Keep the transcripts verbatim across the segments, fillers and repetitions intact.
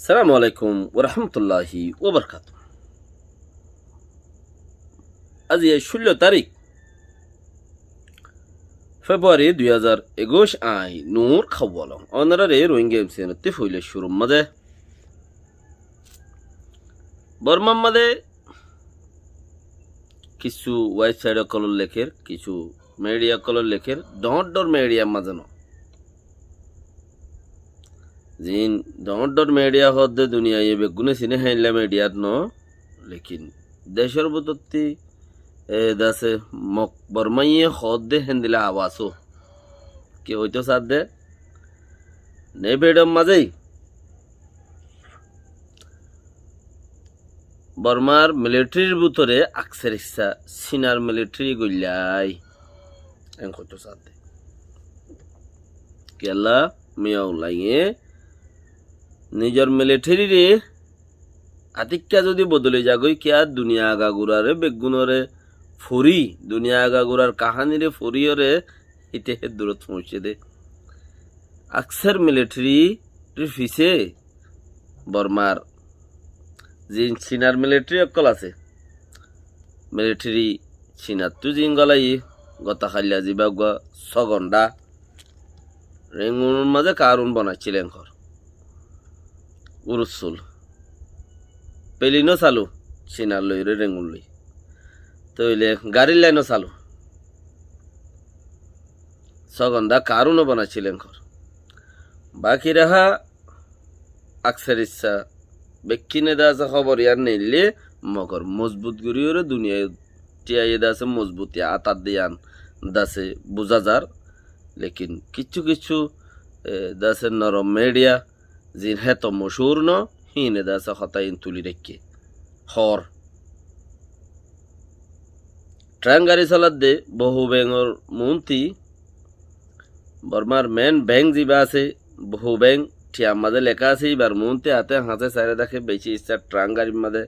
Assalamu alaikum warahmatulláhi wabarakátuhu. Aijja cúllo tarík Februari dui házar ekuic, añí Nur Kawalong. Ónoraré Rohingya M C N ottú foila cúrur mazé Bormar mazé kissú website ókkolor lekér, kissú media ókkolor lekér, dhoóñr dhoóñr mediar mazé no. Ziín dhoóñr dhoóñr media hoódde duniyaiye beggúne siné héilla mediat no, lekin decór bútotti, e, dase Mok Bormaye hoódde héndilla awasó. Ki hoitó saádde? Ne bedhor mazé Bormar militarir bútore akser issá Sinar militari goillái. En hoitó saádde. Kiyólla Min Aung Hlainge nizor militarire atikká zodi bodoli zagói, kiyá duniya agagurare beggúnore fori, duniya agagurar kahanire foriyóre híte héddurot foóñiccé dé. Akser militarir fisé Bormar ziín Sinar militari ókkol asé, militari Sinattú ziín golaiyé, gota hailla zibá uggúa só gonda Rengunor mazé karun bonaccíl enkor. Urusul. Pelin ó salú, Sinar loiré Rengun loi. Tóile garir lain ó salú. Só gonda karun ó bonaccíl enkor. Baki raha akser issá bekkíne dase hóbor yían neillé, mogor mozbut goríyoré duniyai thíyaiyé dase mozbut yían át át de yían dase buzá zar. Lekin kiccú kiccú, e, dase norom media, ziín héto mochúr no, híine dase hotá iín tuli raikké. Hoór. Tran gari soladde Bohu Bengor muúnti, Bormar men beng zibá asé, Bohu Beng, thiyar mazé leká asé, íbar muúnti até hañsé sairé dake beci issá tran garir mazé,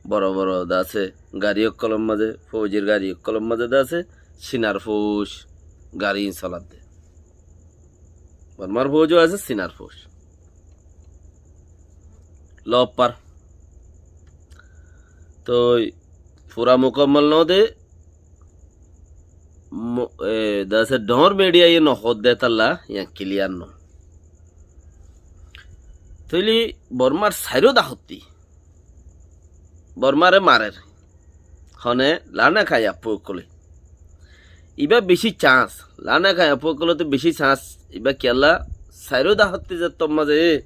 boro boro dase gari ókkolor mazé, foujir gari ókkolor mazé dase Sinar fouj gari soladde. Bormar fouj ó asé, Sinar fouj. Loppar. Toi fura mukammal no de, mo-, e, dase dhoóñr media ye no hoódde talla, yían kiliyar no. Tóile Bormar sairó dahotti Bormare marer. Hone Lana Khayapu ókkole. Ibá bicí chance. Lana Khayapu ókkolóttu bicí chance. Ibá kiyólla sairó dahotti zettór mazé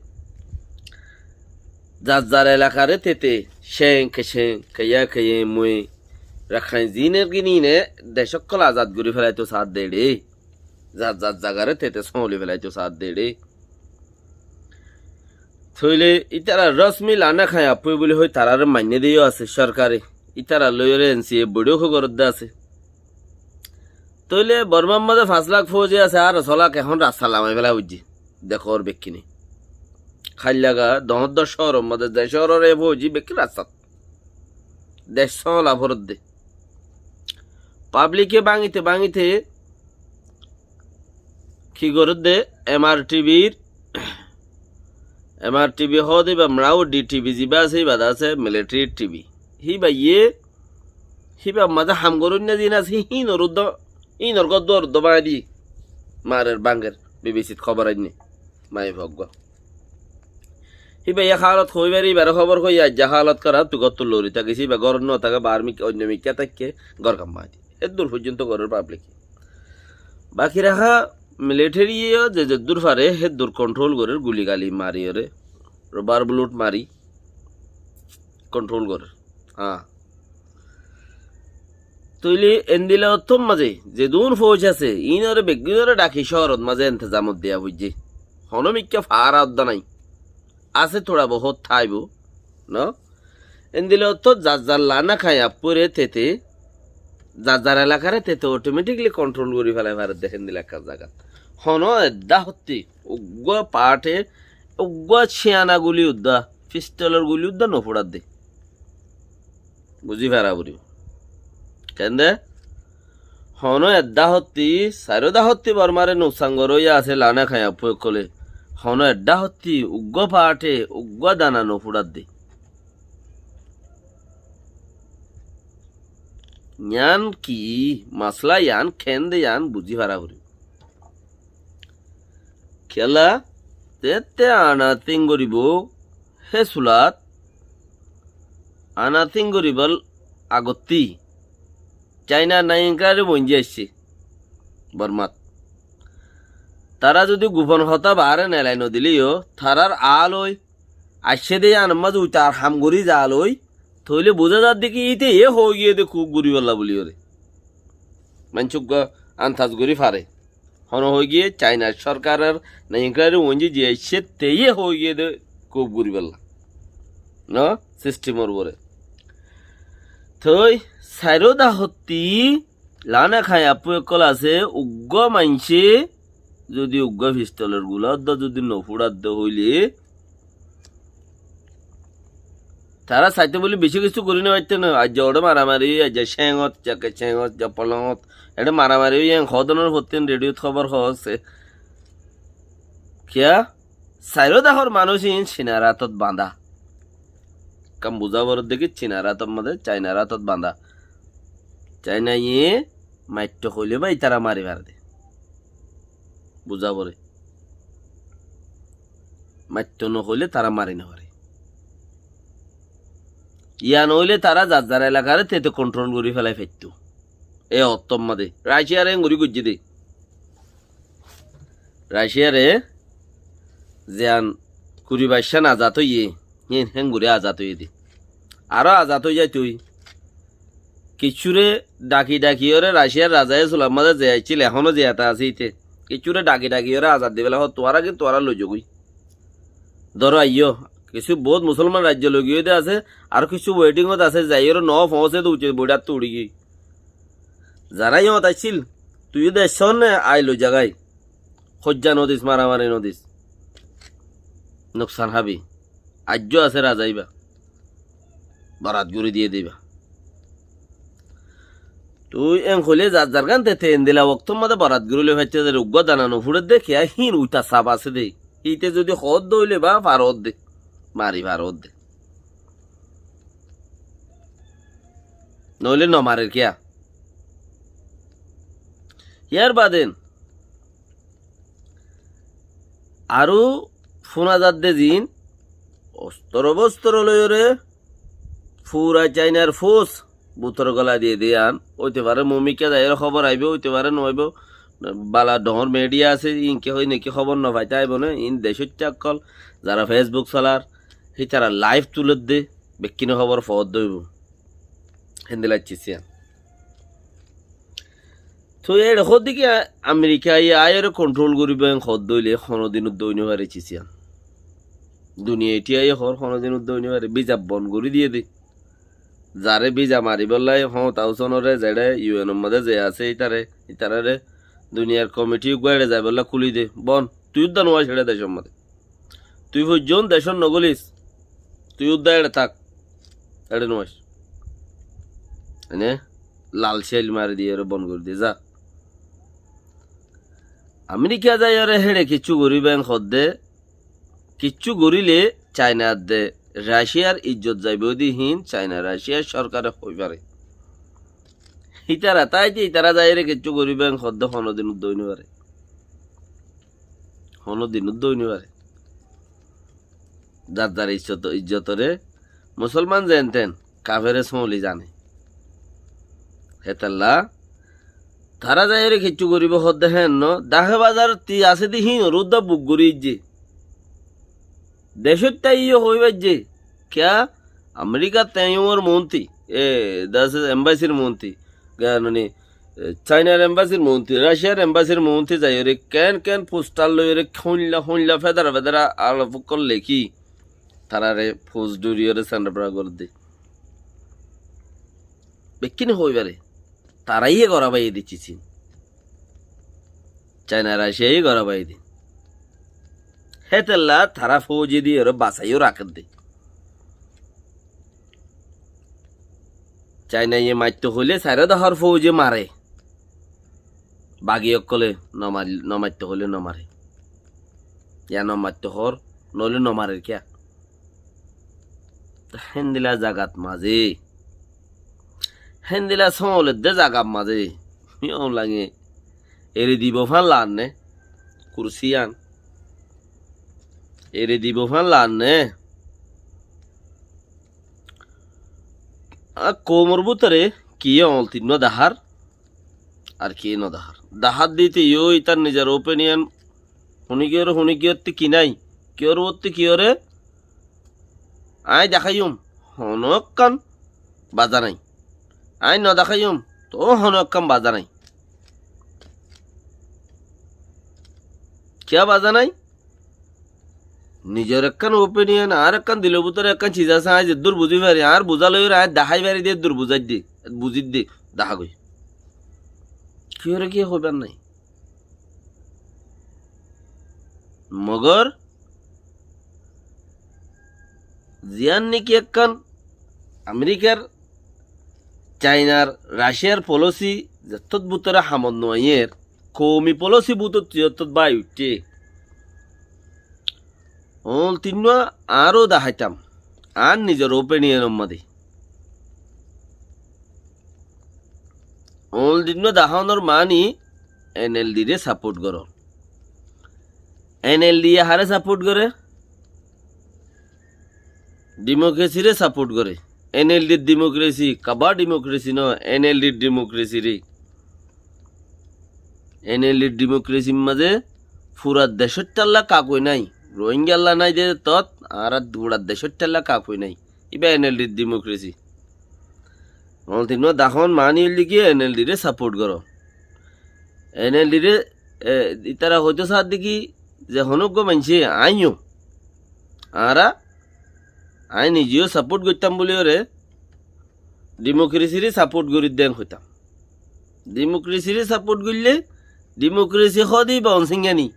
zar zar elakare tete, ceng ke ceng, keya keye mui, Rakhain ziín ergin iíne dec ókkol azad gorí felaitó saádde eçé. Zar zar zagare tete sóoli felaitó saádde eçé. Tóile ítara rosmi Lana Khayapu buli hoi tarare mainné de yó asé sorkare. Ítara loiyóre N C A boiçók ó goródde asé. Tóile Bormar mazé fañs lak fouji asé, ar só lak ehón rasta lamai fela foijjé. Dekór bekkíne. Háillaga doñr doñr cóoror mazé, ze cóoror e fouji bekkín rastat. Dec sóola foredde. Pablike báñgite báñgite ki goredde, M R T V r, M R T V hoóde íba mrau D T V zibá asé, íba de asé military T V. Híbaye, híbar mazé ham goróinna ziín asé, híinor uddó, híinor gór duar uddó báñgi di marer báñger, B B C t hóbor ainné. Maiyafua uggúa. Híbaye hálot hoói fare, íbare hóbor hoiye, aijja hálot háraf, tui góttu lori tákis, íba górot no táke, baár mikká, oinno mikká táikke, gór gám maidi. Héddur foijjonto gorér pablike. Baki raha militariye yó ze zeddúr fare, héddur kontrol gorér, guli gali mariyóre, robar bulut mari, kontrol gorér. Há. Tóile endilla ottór mazé zedún fouj asé, iínoré beggúnoré dhaki cóorot mazé entezamot diya foijjé. Honó mikká faára uddá nái. Asé tóra bohút táibo, no? Endilla ottót zar zar Lana Khayapu re tete, zar zar elakaré tete otometikli kontrol gorí felai faredde héndilla ekkán zagat. Honó edda hotti, uggúa paáte uggúa ciyana guli uddá, fistolor guli uddá nofúçadde. Buzí fara foribó. Kende? Honó edda hottí, sairó da hottí Bormare nuksan goróya asé lana kaiyappú ókkole. Honó edda hottí uggúa paáte uggúa dana nofúçadde. Yián ki masla, yián kende, yián buzí fara foribó. Kiyólla, tette ana tin goríbou, hé sulat ana tin goríbar agottí Caina naingkári boinjí aiccé Bormat. Tará zudi gupon hotá baáre nelai nodilé yó, tarár aál ói aiccé dé yíanor mazé uitar ham gorí zaal ói, tóile buzá zadde ki íte yé hoói giyé dé kúp goríbolla buliyóre. Maincé uggúa antas gorí fare. Hone hoói giyé, Cainar sórkaror naingkári boinjí ziyé aiccé te yé hoói giyé dé kúp goríbolla. No? Sistimor uore. Toi sairó da hottí lana kaiyappú ókkol asé, uggúa maincé zudi uggúa fistolor gula uddá zudi nofúçadde hoilé, tará saité buli bicí kessú gorí nofaitté no. Aijja oçé maramari, aijja céngot, jakke céngot, ja polongot, eçé maramari óiye, en hodonor fottín rediyót hóbor hoóse. Kiyá? Sairó dahór manúic iín Cinar átot bañdá. Ekkán buzá foredde ki Cinar átot mazé, Cainar átot bañdá. Cainaye maitto hoilé bá itará mari farede. Buzá fore. Maitto nohoilé tará mari nofare. Yián óile tará zar zar elakaré tete kontrol gorí felai faittó. E ottór mazé Raciare engorí goijjé dé. Raciare zeán kuri baiccán azad óiye, híin héngorí azad óiye dé. Aró azad ói zaitoi. Kiccúre dhaki dhakiyóre Raciar razaye sular mazé ze aiccíl, ehóno ziyata asé íte. Kiccúre dhaki dhakiyóre azad dibálla hoó, tuáñra ki tuáñra loizogói. Dóro aiyó, kissú boóut musólman raijjo loigiyói dé asé, aró kissú weithíngot asé, zaiyóre noó foóñse dé uçé boiçáttu uçígiyói. Zará yót aiccíl, tuiyó dé aiccós né, ai loizagái. Hoijja nodis, maramari nodis. Nuksan hábi. Aijjó asé raza íba. Borat gorí diyé dé íba. Tui en hoilé zar zargán te, te endila októr mazé borat gorí loi faittó dé, uggúa dana nofúçedde, kiyá híin uita saf asé dé. Híte zudi hoódde óile bá faródde. Mari faródde. Noóile nomarer kiyá? Yárbaden aró fúna zadde ziín ostoro bostoro loiyóre fura Cainar fous butor gola diyé dé yían óite fare, mumikká zaiyóre hóbor aibó, óite fare noaibó. Bala dhoóñr midhiya asé, íin ki hoói neki hóbor nofaitá aibó né, iín decóitta ókkol, zará Fesbuk solar, hítara laif tuledde, bekkúne hóbor foódde óibo. Héndilla accíl yían. Toi eçe hoódde ki, Amerikaye aáiyoré kontrol goríbo en hoódde óile honodin uddá ói nofare cíz yían. Duniya ethíyaye hoór honodin uddá ói nofare, biza bon gorí diyé dé. Zaré biza maribálla hoóñt Ausónoré, zeçé iyuenor mazé ze asé ítare, ítararé duniyar komithí uggúa eçe zaibálla kúli de. Bon, tui uddá nuáic eçé decór mazé. Tui foijjón decót nogólis, tui uddá eçe ták, eçe nuáic. Ene lal céil mari diyóre bon gorí de, za. Amerika zaiyóre héçe kiccú goríba en hoódde, kiccú goríle Caina edde Raciyar ijjot zaibóu dé híin Caina Raciyar sórkare hoói fare. Ítara táite ítara zaiyóre kiccú goríba en hoódde honodin uddá ói nofare. Honodin uddá ói nofare. Zar zar ijjot, ijjotoré musólman zeénten kafere sóoli zane. Hétolla tará zaiyóre kiccú goríbou hoódde héen no, Dahé Bazar ti asé dé híinoré uddá buk gorí aijjé. Decót táiye yó hoói faijjé. Kiyá? Amerikar teñiyómor muúnti, e, das embasir muúnti, ga-, mani, e, Cainar embasir muúnti, Raciyar embasir muúnti zaiyóre keén keén fusthar loiyóre húinlla húinlla fedara fedara alaf ókkol lekí, tarare fus dhuriyóre sendefera gorédde. Bekkúne hoói fare. Taraiyé gorá baiyé dé cízin. Caina Raciyaye gorá baiyé dé. Hétolla tará fóuje diyoré basaiyó rakédde. Cainaye maitto hoilé sairó dahár fóuje mare. Bagi ókkolé no mari-, no maitto hoilé no mare. Ya no maitto hoór, noóile no marer kiyá? Héndilla zagat mazé, héndilla sóoledde zagat mazé, yó lage, eri dibo fán laanné, kursi yían, eri dibo fán laanné. Á, koumor bútore kiyé oñl tinnúa dahár, ar kiyé no dahár. Dahár dite yó ítar nizor opinion, huni kiyóre, huni kiyótte ki nái, kiyór uotte kiyóre, aññí daháiyum, honó ekkán baza nái. Aññí no daháiyum, toóu honó ekkán baza nái. Kiyá baza nái? Nizor ekkán opinion, añár ekkán dilor bútore ekkán ciz asé, aññí zeddúr buzí fari, añár buzá loiyóre aññí dahái fari de eddúr buzáidde, buzídde, dahá goi. Kiyóre kiyé hoibár nái. Mogor ziyán niki ekkán Amerikar, Cainar, Raciyar polisi zettót bútore hamot no aiyér, koumi polisi bútottú zettót bái uiththé. Oñl tinnúa añáro daháitam, añár nizor opinionor mazé. Oñl tinnúa dahánor maáni N L D re saport goró. N L D ye haré saport goré? Dimokresiré saport goré. N L D r dimokresi, kabár dimokresi no, N L D r dimokresi re. N L D r dimokresi mazé fura decóttalla kakoi nái. Rohingyalla nái de tot, añára gura decóttalla kakoi nái. Íba N L D r dimokresi. Oñl tinnúa dahón maáni óilde ki N L D re saport goró. N L D re, e, ítara hoitó saádde ki ze honó uggúa maincé aññí yó, añára, aññí nize yó saport goittám buliyóre dimokresiré saport gorídde en hoitám. Dimokresiré saport goillé, dimokresi hoóde íba Onséngyani.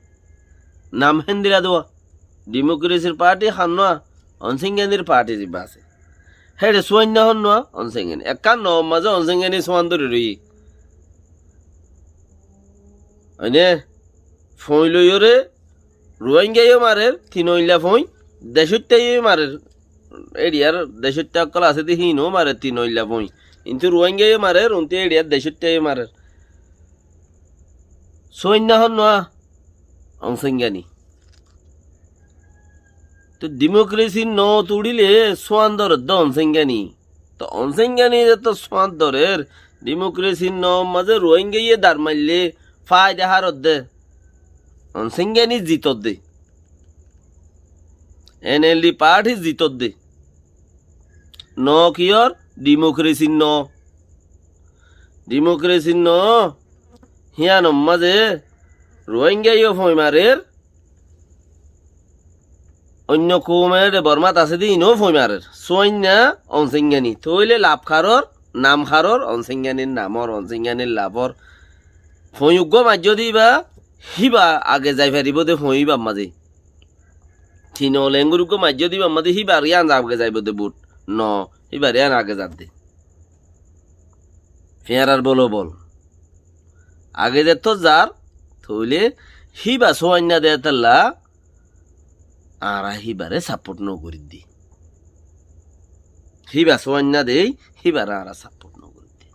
Nam héndilla dua. Dimokresir parti hannúa, Onséngyanir parti zibá asé. Héçe súainna honnúa, Onséngyani. Ekkán noór mazé Onséngyani súan dóri roiyé. Óine, foóin loiyóre, Ruáinga yó marer, tin oilla foóin, decóitta yó marer. Eriyar decóitta ókkol asé de híin ó marer tin oilla foóin. Kintu Ruáinga yó marer, unti eriyar decóitta yó marer. Súainna honnúa, Onséngyani. Te dimokresi no tuçíle súan dórer de Onséngyani. Te Onséngyani zettót súan dórer, dimokresi no mazé Ruáingaye dar maille faida hár de. Onséngyani zitor de. N L D parti zitor de. No kiyór? Dimokresi no. Dimokresi no. Híyanor mazé Ruáinga yó foóin marer. Oinno koum ere Bormat asé de íin ó foóin marer. Súainna Onséngyani. Tóile laf haror, nam haror, Onséngyanir namor, Onséngyanir lafór. Foóin uggúa maijjó de íba, híba age zai faribó de foóin íbar mazé. Tin olengur uggúa maijjó de íbar mazé híbar yían age zaibó de bút. No, híbar yían age zadde. Fiñarar bolo bol. Age zettót zar, tóile híba súainna de tolla, añára híbaré saport no goríddi. Híba súainna de, híbaré añára saport no goríddi.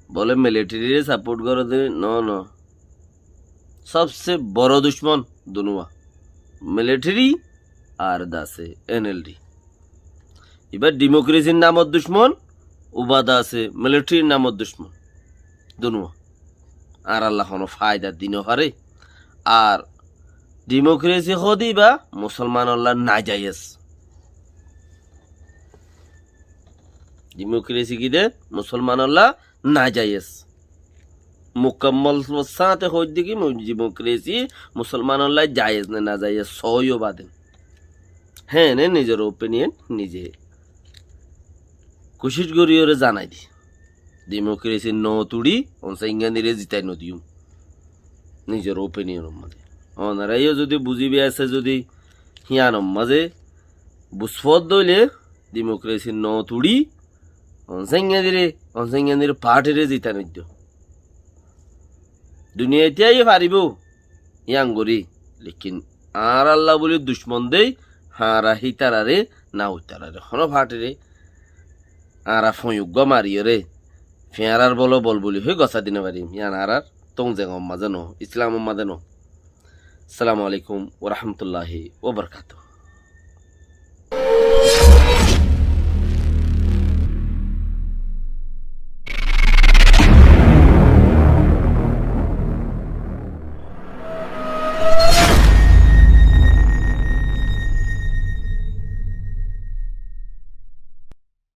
Bole militarire saport goró de, no, no. Sobse boro ducmon dunúa. Militari ar de asé N L D. Ibá dimokresir namor ducmon, ubá de asé militarir namor ducmon. Dunúa. Añáralla honó faida di no faré. Ar dimokresi hoó de ibá musolmanolla nazayes. Dimokresi ki de musolmanolla nazayes. Mukammol sáñte hoóidde ki mu-, dimokresi musolmanolla zayes ne nazayes, sóiyo baden. Héne nizor opinion nize kucíc goríyore zanai di. Dimokresi no tuçí Onsénganire zitai no diyum. Nizor opinionor mazé. Onorá yó zodi buzí biyasé zodi híyanor mazé buzfódde óile, dimokresir noot uçí, onsénganiré, onsénganiré partiré zitanoiddó. Duniyait aiyé faribóu, yían gorí. Lekin añárálla bóli ducmon dé, añára hítararé na uitararé. Honó partiré añára foñi uggúa mariyoré, fiñárár bolo bol buli hoói gosá di nofarim. Yían añárár tóun zengor mazé noó, Islamor mazé noó. Assalamu alaikum wa rahmatullahi wa barakatuhu.